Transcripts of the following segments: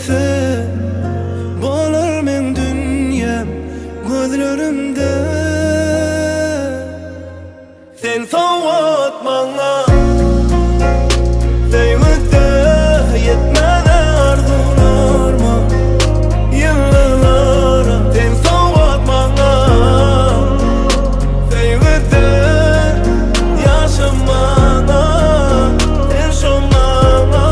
Gelse bolar meň dünýäm gözlerimde. Sen sowgat maňa Söýgüde ýetmän arzuwlarma Ýyldyzlara Sen sowgat maňa Söýgüde ýaşamana Sen şo maňa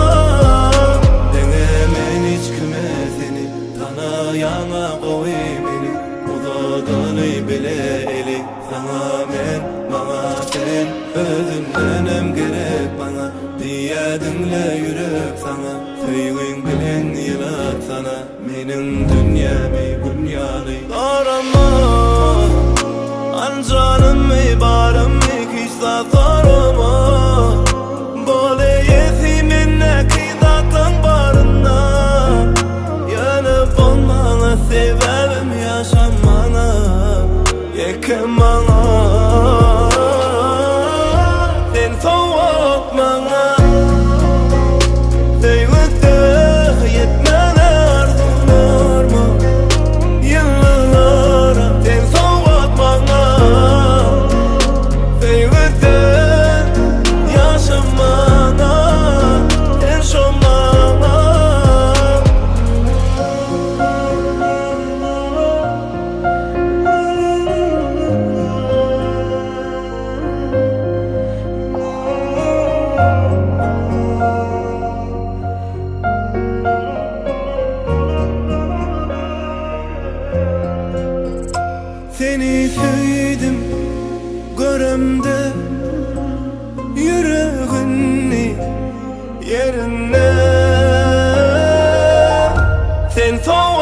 Diňe men hiç kime seni Tanaýaňa gowy meni Uzadaly bile eli Saňa men, maňa sen Özündenem gerek maňa Diýýä diňle ýürek saňa Söýgiň bilen ýylatsana Meniň dünýämi gün ýaly Sorama Anjanymy barymy hiç zat sorama Bol eýesi mendäki zatlaň barynda Ýöne bol maňa sebäbim ýaşamana Ýeke maňa Sen sowgat maňa Söýgüde ýetmän arzuwlarma Ýyldyzlara Sen sowgat maňa Söýgüde ýaşamana Sen şo maňa. Seni söýdüm göremde ýüregini ýerinde Sen sowgat.